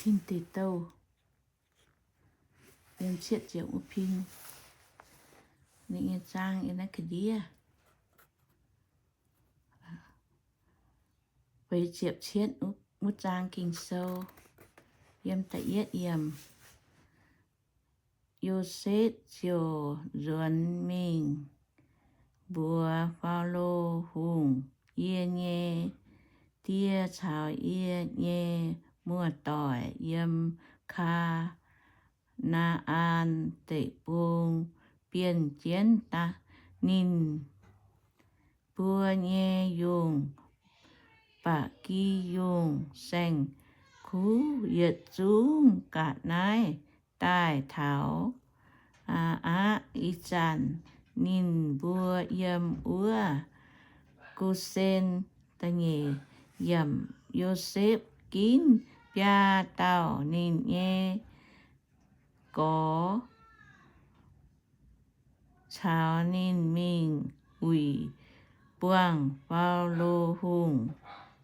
Ging-Deic Douh, yiem cietv ziepc wuov pin, ninh nyei zaang yiem naaiv ga'ndiev. Feix ziepc cietv wuov zaang Ging-Sou, yiem da'yietv yiemc. Yosepv ziouc nzuonx mingh mbuox Faalo Hungh, Yie nyei die caux yie nyei muoz-doic yiem Kaa^naa^an Deic-Bung bienh jienv daaih. Ninh mbuo nyei yungh, ba'gi yungh, saeng-kuv yietc zungv ga'naaiv daaih taux aqv. Ih zanc ninh mbuo yiem wuov Gosen. Yosepv ginv biaa dauh ninh nyei gorx caux ninh mingh wuic buangh Faalo Hungh.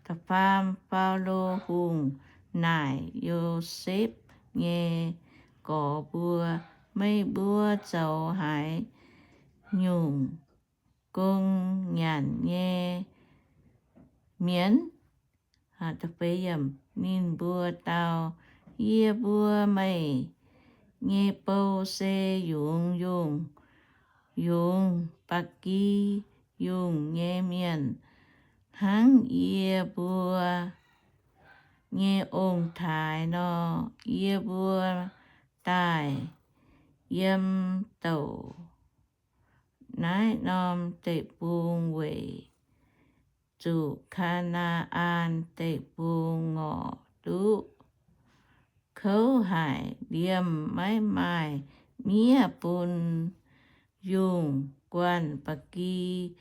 Da'faam Faalo Hungh naaic Yosepv nyei gorx mbuo, Meih mbuo zoux haaix nyungc gong nyanc nyei mienh? Ninh mbuo dau, Yie mbuo meih nyei bou se yungz yungh, yungz ba'gi yungh nyei mienh, hnangv yie mbuo nyei ong-taaix nor. Yie mbuo daaih yiem douc naaiv norm deic-bung weic zuqc Kaa^naa^an Deic-Bung ngorc duqv kouv haic, liemh maiv maaih miev bun yungh guanh ba'gi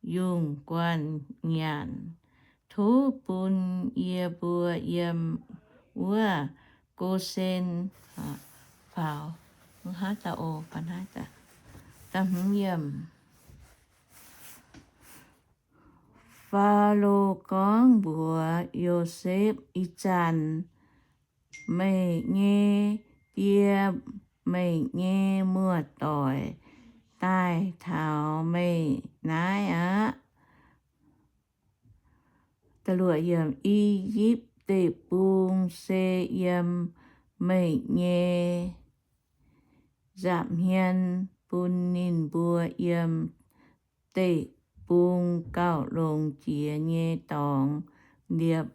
yungh guanh nyanc. Tov bun yie mbuo yiem wuov Gosen faaux. Faalo gorngv mbuox Yosepv, Ih zanc meih nyei die, meih nyei muoz-doic daaih taux meih naaiv aqv. I^yipv Deic-Bung se yiem meih nyei nza'hmien bun ninh mbuo yiem deic-bung gauh longx jiex nyei dorngx liepc.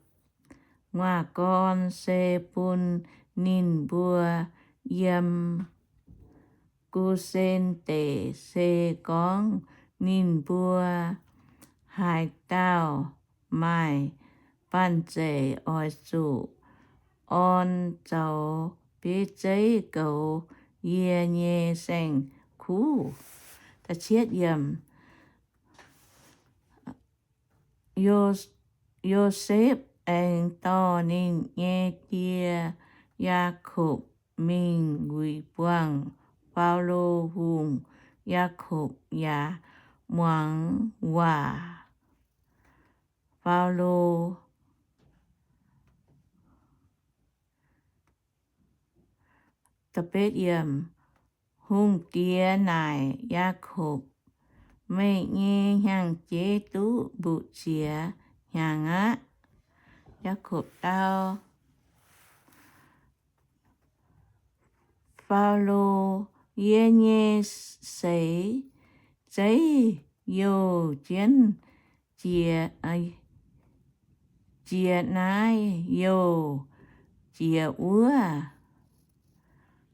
Nguaaz gorn se bun ninh mbuo yiem Gosen Deic, se gorngv ninh mbuo haaix dauh maaih banh zeic oix zuqc orn zoux bieiv zeiv goux yie nyei saeng-kuv. Yosepv aengx dorh ninh nyei die, Yaakopv, mingh wuic buangh Faalo Hungh. Yaakopv yaac muangx waac Faalo. Hungh diex naaic Yaakopv, Meih nyei hnyangx-jeiv duqv mbu'ziex hnyangx aqv? Yaakopv dau, Faalo, yie nyei seix zeiv youh jienv jiex, jiex naaiv youh jiex wuov,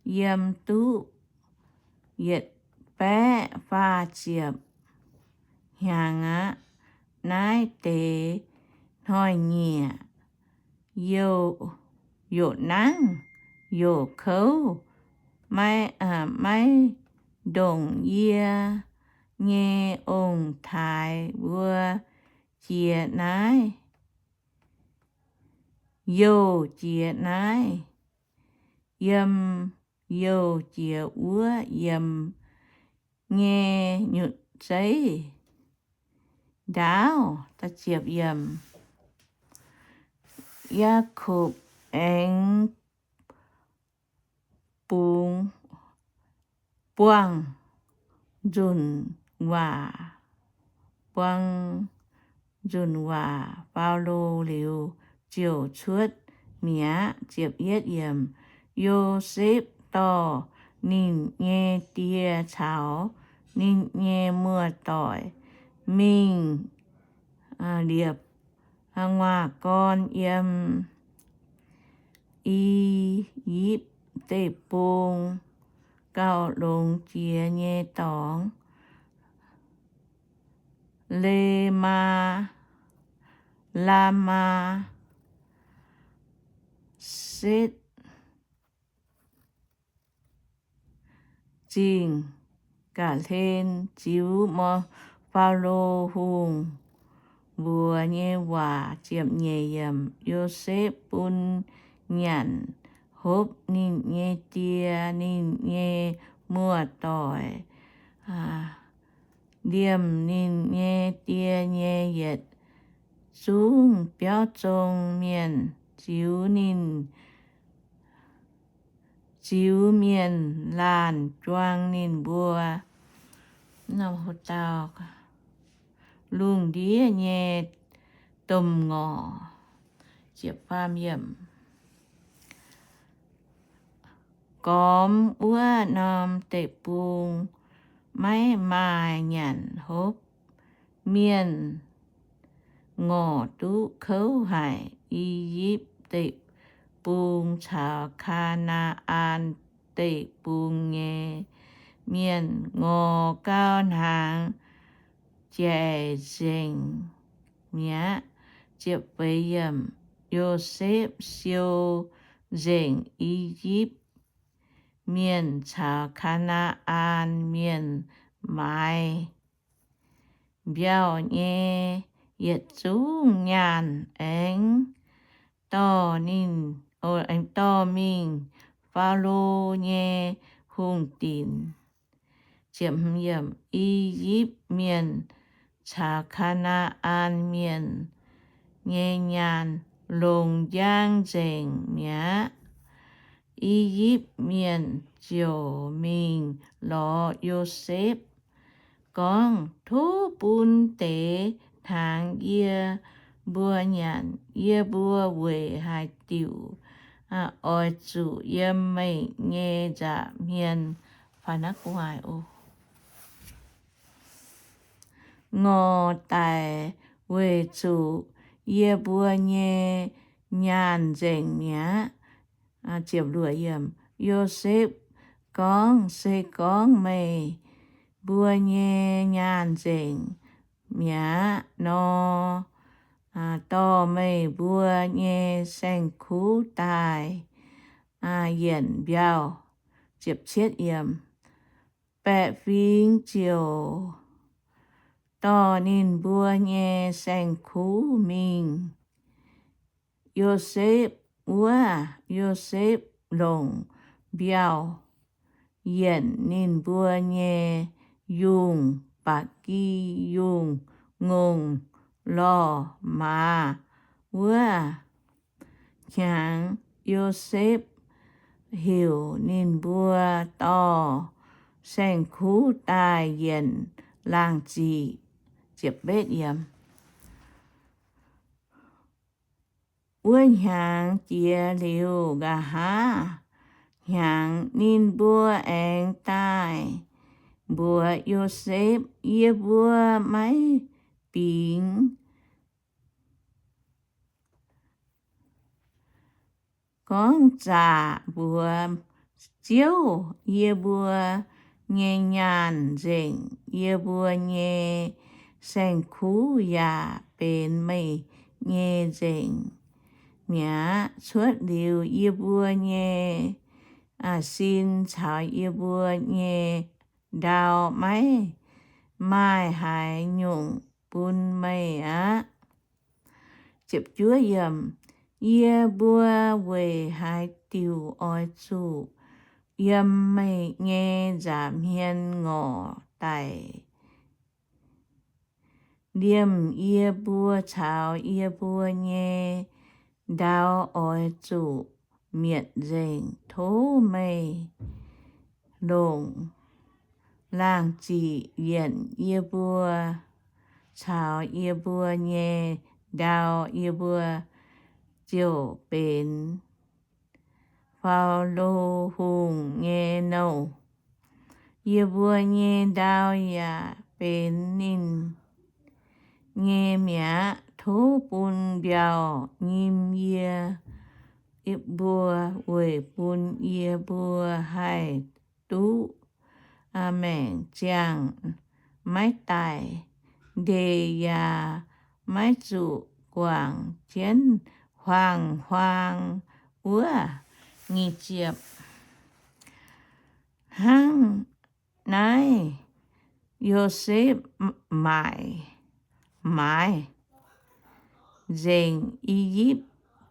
yiem duqv yietc baeqv faah ziepc hnyangx aqv. Naaiv deix hnoi-nyieqc youh nangv youh kouv, maiv, maiv ndongc yie nyei ong-taaix mbuo jiex naaiv, youh jiex naaiv, yiem youh jiex wuov, yiem nyei nyutc zeiv ndaauv. Yaakopv aengx bungx, buangh nzunc waac, buangh nzunc waac Faalo liuz, ziouc cuotv mi'aqv. Yosepv dorh ninh nyei die caux ninh nyei muoz-doic mingh liepc nguaaz-gorn yiem I^yipv Deic-Bung gauh longx jiex nyei dorngx, Le^maa, Laa^maa^setv Zingh ga'hlen ziux Faalo Hungh mbuox nyei waac. Yosepv bun nyanc hopv ninh nyei die, ninh nyei muoz-doic, liemh ninh nyei die nyei yietc zungv biauv zong mienh, ziux ninh, ziux mienh laanh juang ninh mbuo lungh ndiev nyei domh ngorc. Gormx wuov norm deic-bung maiv maaih nyanc hopv. Mienh ngorc duqv kouv haic. I^yipv Deic-Bung caux Kaa^naa^an Deic-Bung nyei mienh ngorc gau hnaangx, jaic nzengc mi'aqv. Yosepv siou nzengc I^yipv Mienh caux Kaa^naa^an Mienh maaiz mbiauh nyei yietc zungv nyaanh, aengx dorh ninh, aengx dorh mingh Faalo nyei hungh dinc. I^yipv Mienh caux Kaa^naa^an Mienh nyei nyaanh longc njang nzengc mi'aqv. I^yipv Mienh ziouc mingh lorz Yosepv gorngv, Tov bun deix hnaangx yie mbuo nyanc. Yie mbuo weic haaix diuc oix zuqc yiem meih nyei nza'hmien ngorc daic weic zuqc yie mbuo nyei nyaanh nzengc mi'aqv? Yosepv gorngv, Se gorngv meih mbuo nyei nyaanh nzengc mi'aqv nor, dorh meih mbuo nyei saeng-kuv daaih yienc mbiauh. Baeqc fingx ziouc dorh ninh mbuo nyei saeng-kuv mingh Yosepv wuov. Yosepv longc mbiauh yienc ninh mbuo nyei yungh, ba'gi yungh, ngongh, lorh, maaz. Wuov hnyangx Yosepv heuc ninh mbuo dorh saeng-kuv daaih yienc laangh ziqc. Wuov hnyangx jiex liuz, nqa'haav hnyangx ninh mbuo aengx daaih mbuox Yosepv, Yie mbuo maiv bingx gorngv zaqc mbuox Ziouv yie mbuo nyei nyaanh nzengc. Yie mbuo nyei saeng-kuv yaac benx meih nyei nzengc mi'aqv. Cuotv liuz yie mbuo nyei sin caux yie mbuo nyei ndau maiv maaih haaix nyungc bun meih aqv. Yie mbuo weic haaix diuc oix zuqc yiem meih nyei nza'hmien ngorc daic? Liemh yie mbuo caux yie mbuo nyei ndau oix zuqc mietc nzengc. Tov meih longc laangh ziqc yienc yie mbuo caux yie mbuo nyei ndau. Yie mbuo ziouc benx Faalo Hungh nyei nouh. Yie mbuo nyei ndau yaac benx ninh nyei mi'aqv. Tov bun mbiauh nyim yie mbuo weic bun yie mbuo haih duqv maengc ziangh maiv daic ndeic yaac maiv zuqc guangc jienv huaang-huaang wuov. Hnangv naaiv Yosepv maaic, maaiz nzengc I^yipv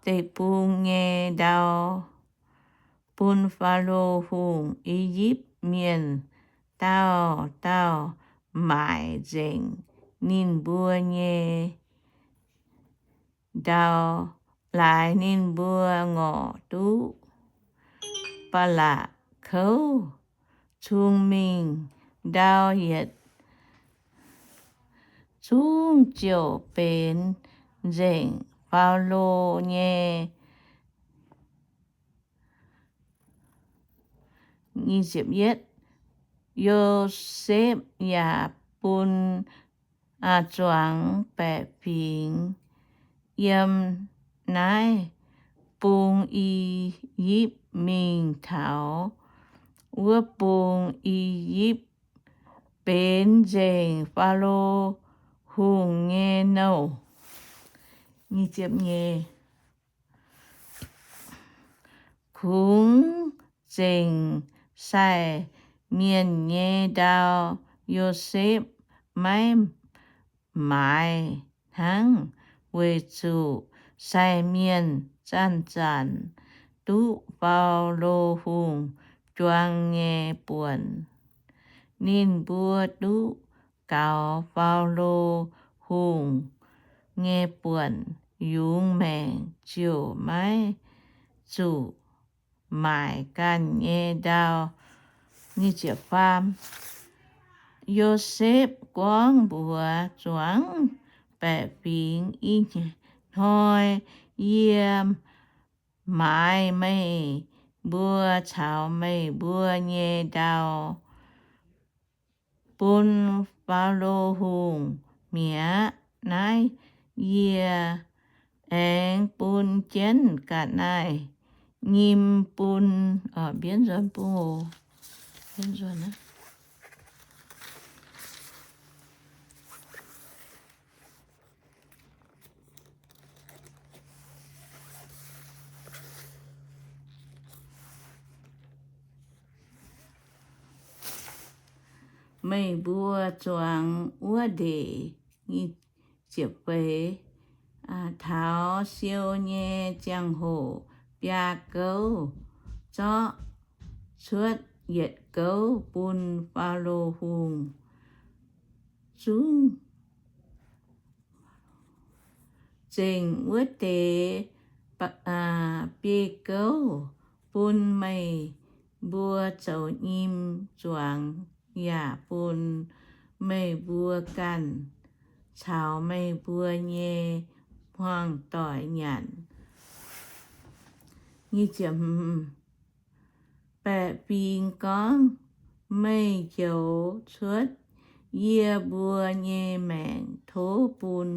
Deic-Bung nyei ndau bun Faalo Hungh. I^yipv Mienh dauh dauh maaic nzengc ninh mbuo nyei ndau, laaix ninh mbuo ngorc duqv ba'laqc kouv, cung mingh ndau yietc zungv ziouc benx nzengc Faalo nyei. Yosepv yaac bun zuangx baeqc fingx yiem naaiv bung I^yipv mingh taux wuov bung. I^yipv benx nzengc Faalo Hungh nyei nouh. Kungx zengc sai mienh nyei ndau Yosepv maiv maaiz hnangv, weic zuqc sai mienh zanc-zanc duqv Faalo Hungh juang nyei buonc. Ninh mbuo duqv gaux Faalo Hungh nyei buonc yungz maengc ziouc maiv zuqc maaic ganh nyei ndau. Yosepv gorngv mbuox zuangx baeqc fingx, Ih hnoi yie maaiz meih mbuo caux meih mbuo nyei ndau bun Faalo Hungh mi'aqv. Naaiv yie aengx bun jienv ga'naaiv-nyim bun, meih mbuo zuangx wuov ndeic, taux siou nyei ziangh hoc biaa gouv zorqv cuotv yietc gouv bun Faalo Hungh zungv zengc wuov deix biei gouv bun meih mbuo zoux nyim zuangx yaac bun meih mbuo ganh caux meih mbuo nyei hmuangv-doic nyanc. Baeqc fingx gorngv, Meih njoux cuotv yie mbuo nyei maengc, tov bun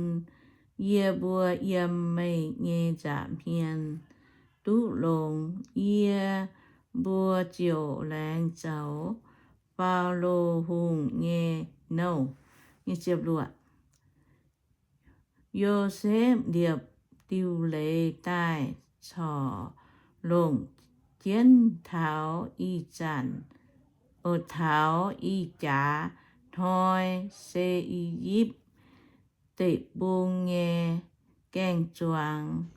yie mbuo yiem meih nyei nza'hmien duqv longx. Yie mbuo ziouc laengz zoux Faalo Hungh nyei nouh. Yosepv liepc diuh leiz daaih corc longc jienv taux ih zanc, taux ih jaax hnoi se I^yipv Deic-Bung nyei gaeng-zuangx.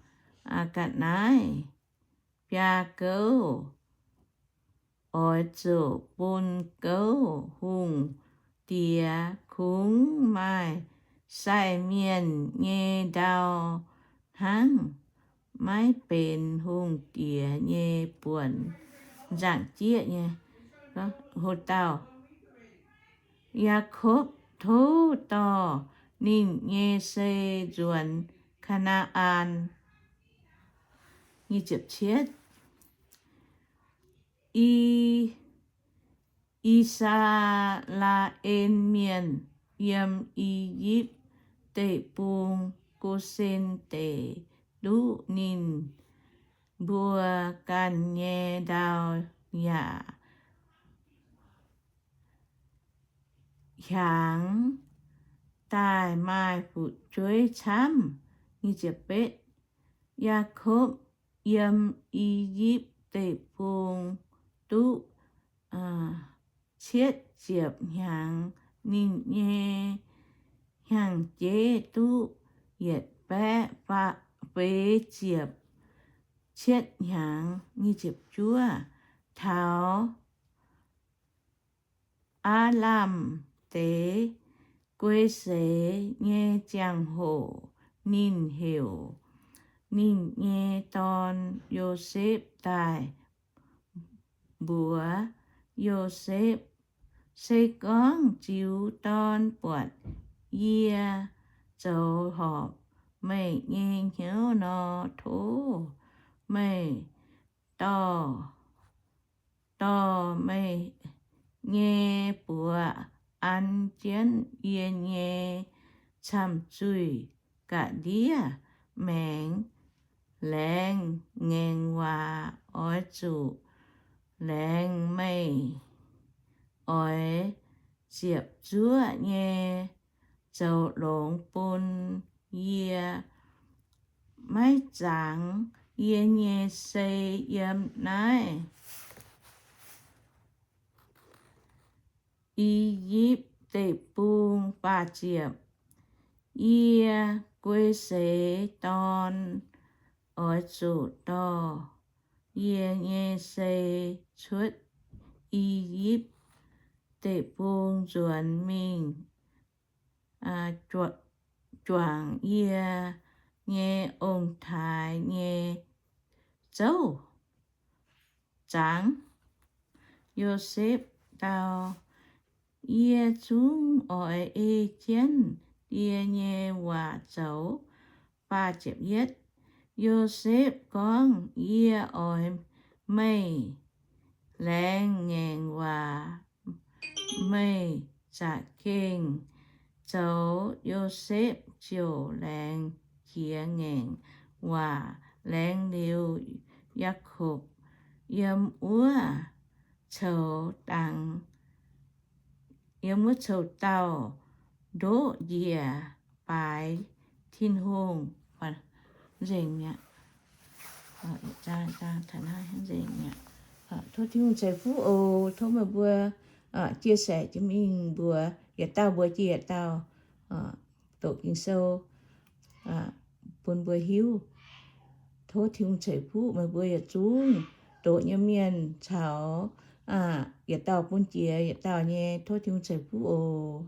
Ga'naaiv biaa gouv oix zuqc bun gouv hungh diex. Kungx maaih sai mienh nyei ndau hnangv. maiv benx hungh diex nyei buonc, nzaangc jieqv nyei. Ho dauh, Yaakopv tov dorh ninh nyei sei nzuonx Kaa^naa^an. I, I^saa^laa^en Mienh yiem I^yipv Deic-Bung, Go^sen Deic, duqv ninh mbuo ganh nyei ndau yaac hiaangx daaih maaih fu'jueiv camv. Yaakopv yiem I^yipv Deic-Bung duqv cietv ziepc hnyangx. Ninh nyei hnyangx-jeiv duqv yietc baeqv feix ziepc cietv hnyangx. Taux aav lamh deix guei seix nyei ziangh hoc, ninh heuc ninh nyei dorn, Yosepv, daaih mbuox Yosepv, Se gorngv ziux dorn buatc yie zoux horpc meih nyei hnyouv nor, tov meih dorh, dorh meih nyei buoz an jienv yie nyei camh zuih ga'ndiev maengx, laengz ngaengc waac. Oix zuqc laengz meih oix ziepc zuoqv nyei zoux longx bun yie. Maiv zangx yie nyei sei yiem naaiv I^yipv Deic-Bung. Faah ziepc, yie guei seix dorn oix zuqc dorh yie nyei sei cuotv I^yipv Deic-Bung nzuonx mingh juangc yie nyei ong-taaix nyei zouv zangx. Yosepv dau, Yie zungv oix ei jienv die nyei waac zoux. Yosepv gorngv, Yie oix meih laengz ngaengc waac, meih za'gengh zoux. Yosepv ziouc laengz jiex ngaengc waac. Laengz liuz, Yaakopv yiem wuov coux dangx, yiem wuov coux dauh ndoqv njiec baaix Tin-Hungh. Nzengc mi'aqv. Tov Tin-Hungh ceix fuqv oc. Tov meih mbuo chia sẻ jiex mingh mbuox yietc dauh mbuox jiex yietc dauh doqc Ging-Sou bun mbuo hiuv. Tov Tin-Hungh ceix fuqv meih mbuo yietc zungv doqc nyei mienh caux yietc dauh bun jiex yietc dauh nyei. Tov Tin-Hungh ceix fuqv oc.